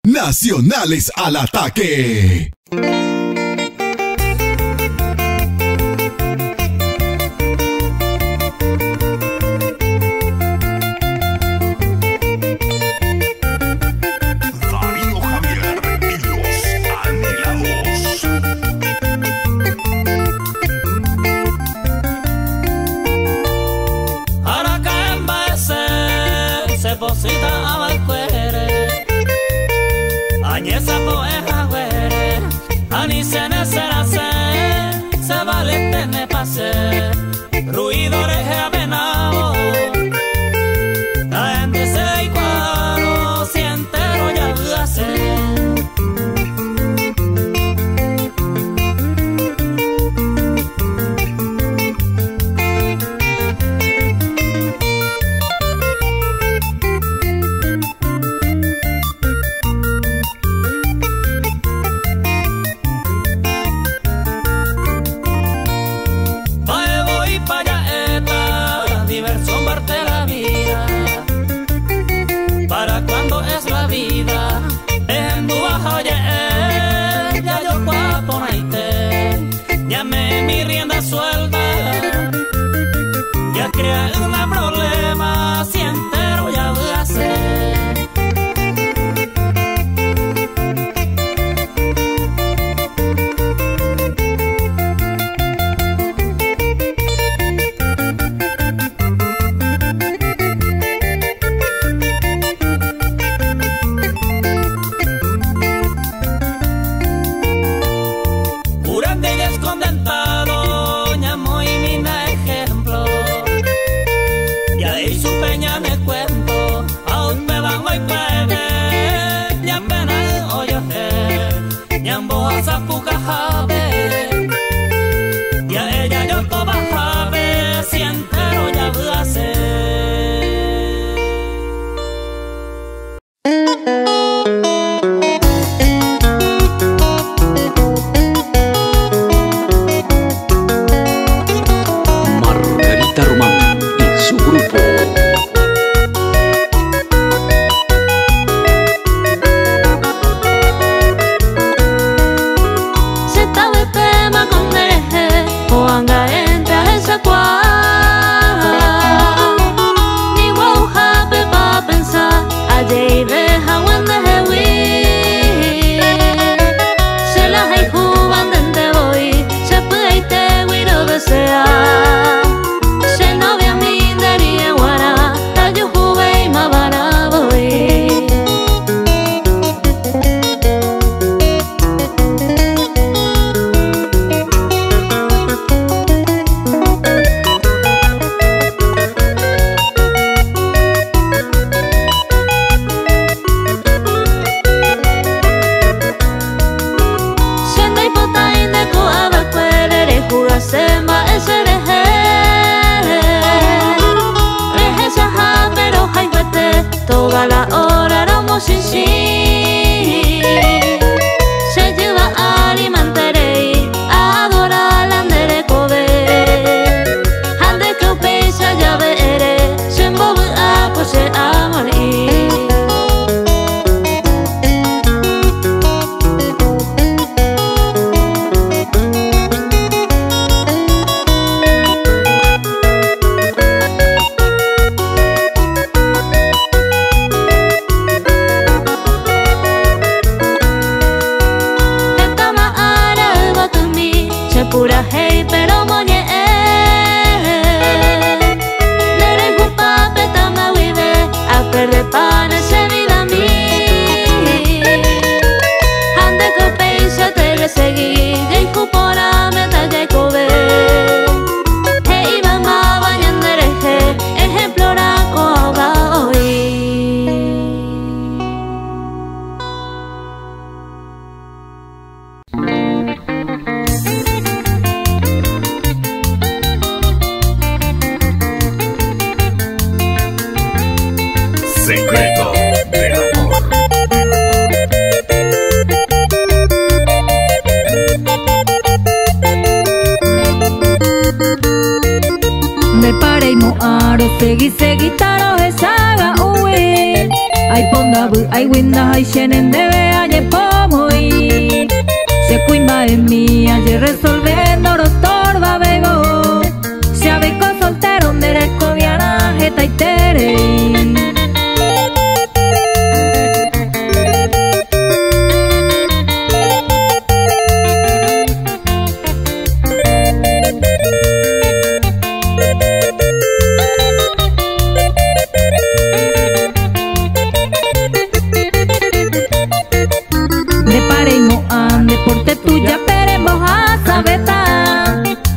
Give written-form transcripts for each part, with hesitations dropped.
Nacionales al ataque. Darío Javier y los Anhelados. Ruido reje avenao, la gente se igual, si entero ya hace. Mi rienda suelta, ya crea un problema, si entero ya voy a hacer. Margarita Román y su grupo. Toda la hora romo sin se lleva alimantarei adora landere kobe hande que pesa ya veré se move a pose a morir. Pura hey pero moñe nere jupa peta wive a perder pan ese vida mi ande ko pensa te le seguí y jupora meta ya kobe hey mamá bañandereje ejemplo ra ko va hoy. Secreto de amor. Me paré y moaro, segui, segui, taro, esa, uwe. Ay, ponda, bu, ay, winda, ay, shenen, debe. mba'emi aje resolve ndorostorba bebo. Se abeco soltero nderekoviarã hetaiterei. De pareimo ande porte tuya peremos a sabeta.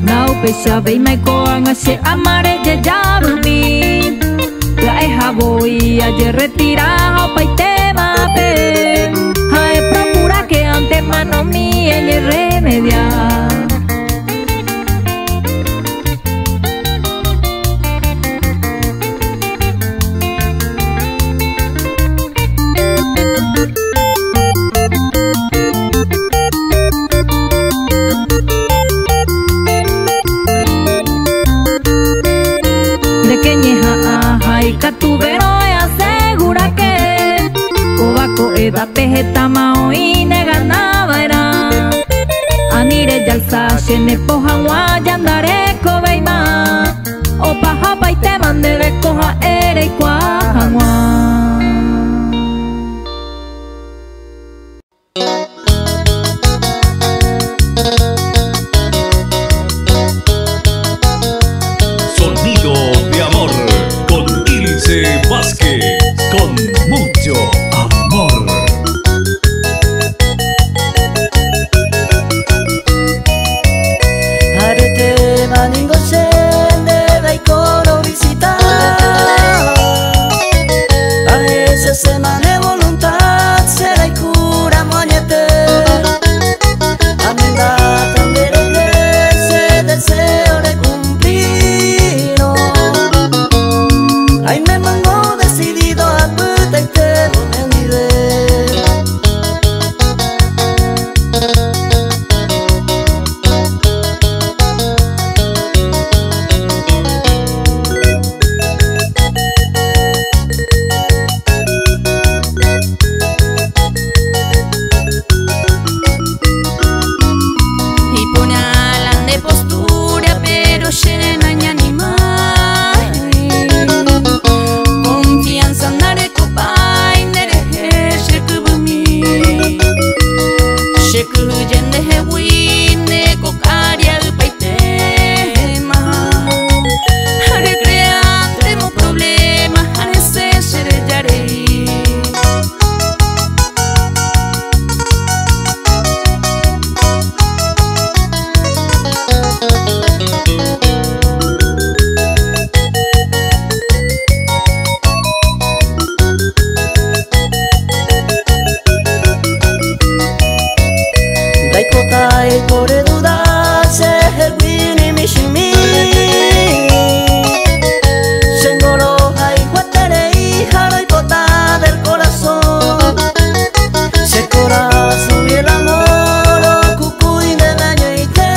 Nau pecha veima koan ashe amare ye yarumi. La eja voy a ye retira paite mape. Jae procura que ante mano mi ella remedia. De que ñeja aja y catubero asegura que Obako eda pejetama oine ganaba era. Anire yalsa shene poja yandare kobeima. Opa japa y te mande de coja ere y cuajangua. Sonido de amor con Ilse Vázquez, con mucho amor. Arete maningo sende daikoro visita. A esa semana voluntad será y cura moñete. Amenda tandere ese deseo de cumplir. Ay, me mango decidido a puta y te nivel. Y pone alan de postura, pero llena y anima. Confianza andare copa y nereje shekubumi. Shekuyende hewine cocaria upaitema. Recreante mo problema, arese shereyarei. Daikotai kore duda se herwini mishimi. Sengoro hai huatere hija pota del corazón. Se corazón y el amor o cucuy de daño y te.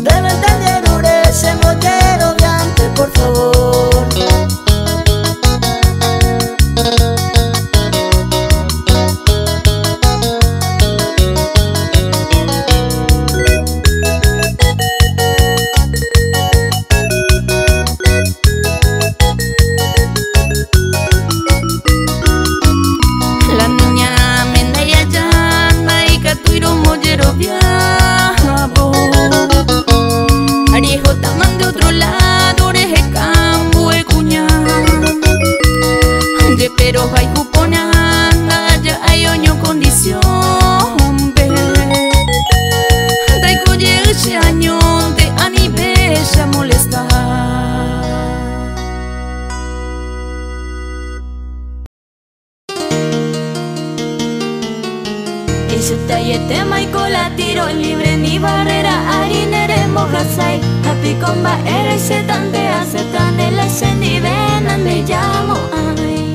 Debe entender ese mollero de antes, por favor. La niña menda y allana y catuiro mollero viajabo. Ariejo taman de otro lado, oreje cambo e cuña. De pero hay jupona, ya hay oño condición be. Daiko ye ese año te anibella molestar. Isutayete maikola tiro libre ni barrera harinere mojasai. Happy comba ere setan de aceptan el ese ni ven ande llamo ay.